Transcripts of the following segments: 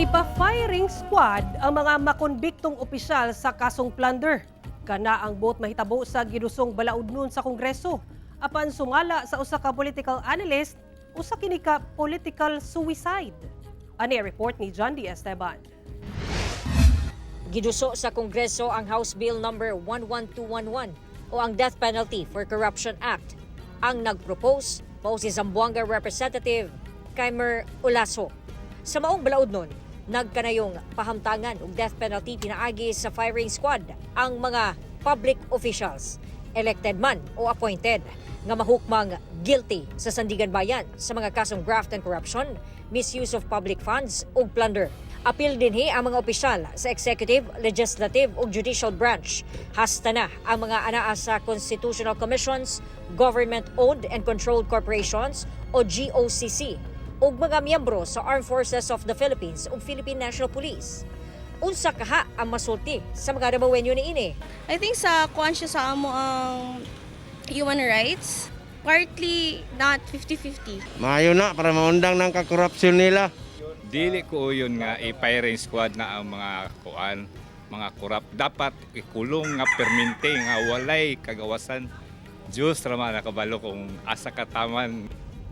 Ipa-firing squad ang mga makonbiktong opisyal sa kasong plunder. Kana ang buot mahitabo sa gidusong balaudnon sa Kongreso. Apan sumala sa usa ka political analyst, usa kini ka political suicide. Ani ang report ni John D. Esteban. Giduso sa Kongreso ang House Bill number 11211 o ang Death Penalty for Corruption Act. Ang nag-propose mao si Zamboanga Representative Keimer Olaso. Sa maong balaudnon, nagkanayong pahamtangan og death penalty pinaagi sa firing squad ang mga public officials, elected man o appointed, nga mahukmang guilty sa Sandiganbayan sa mga kasong graft and corruption, misuse of public funds ug plunder. Apil dinhi ang mga opisyal sa executive, legislative ug judicial branch. Hasta na ang mga anaa sa constitutional commissions, government-owned and controlled corporations o GOCC ug mga miyembro sa Armed Forces of the Philippines ug Philippine National Police. Unsa kaha ang masulti sa mga Dabawenyo niini? I think sa kuan siya sa amo ang human rights, partly not 50-50. Maayo na para maundang ng kakorupsyon nila. Dili ko yun nga i-firing squad na ang mga kuan, mga korap. Dapat ikulong nga permente nga walay kagawasan. Diyos ra man nakabalo kung asa kataman.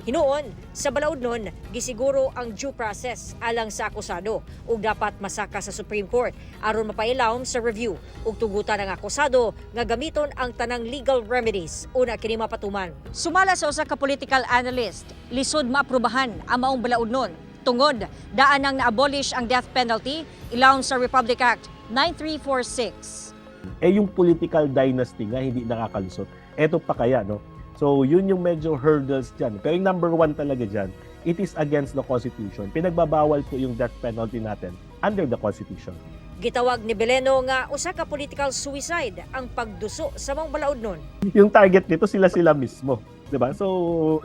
Hinuon, sa balaudnon, gisiguro ang due process alang sa akusado ug dapat masaka sa Supreme Court aron mapailawom sa review ug tugutan ang akusado nga gamiton ang tanang legal remedies una kini mapatuman. Sumala sa usa ka political analyst, lisod maaprubahan ang maong balaudnon tungod daan nang na-abolish ang death penalty ilawom sa Republic Act 9346. Eh, yung political dynasty nga hindi nakakalusot. Eto pa kaya, no? So, yun yung medyo hurdles dyan. Pero yung number one talaga dyan, it is against the Constitution. Pinagbabawal po yung death penalty natin under the Constitution. Gitawag ni Beleno nga usa ka political suicide ang pagduso sa maong balaudnon. Yung target nito, sila-sila mismo. 'Di ba? So,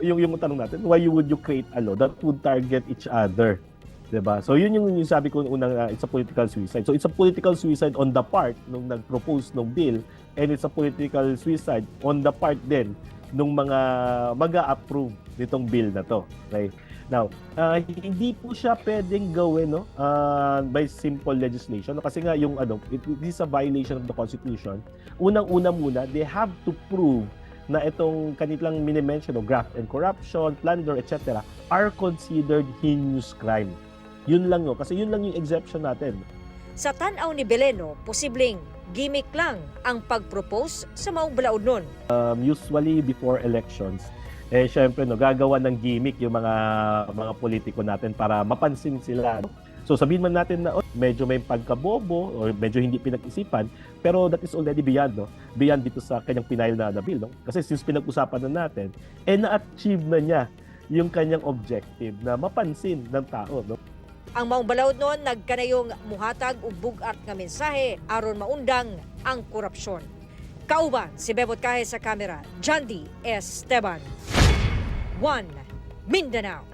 yung tanong natin, why would you create a law that would target each other? 'Di ba? So, yun yung sabi ko unang, it's a political suicide. So, it's a political suicide on the part nung nag-propose ng bill and it's a political suicide on the part din nung mga mag-a-approve nitong bill na to. Okay? Now, hindi po siya pwedeng gawin, no, by simple legislation, no? Kasi nga yung ano, it is a violation of the Constitution. Unang-una muna, they have to prove na itong kanilang minimension, no, graft and corruption, plunder, etc., are considered heinous crime. Yun lang, no, kasi yun lang yung exception natin. Sa tan-aw ni Beleno, posibleng gimmick lang ang pag-propose sa maong balaudnon. Usually before elections, eh syempre, no, gagawa ng gimmick yung mga politiko natin para mapansin sila. No? So sabihin man natin na, oh, medyo may pagkabobo or medyo hindi pinag-isipan, pero that is already beyond, no? Beyond dito sa kanyang finile na bill, no? Kasi since pinag-usapan na natin, eh na-achieve na niya yung kanyang objective na mapansin ng tao, no? Ang maong balaudnon nagkanayong muhatag og bug-at nga mensahe aron maundang ang korupsyon. Kauban si Bebot Kahe sa kamera, John D. Esteban. 1 Mindanao.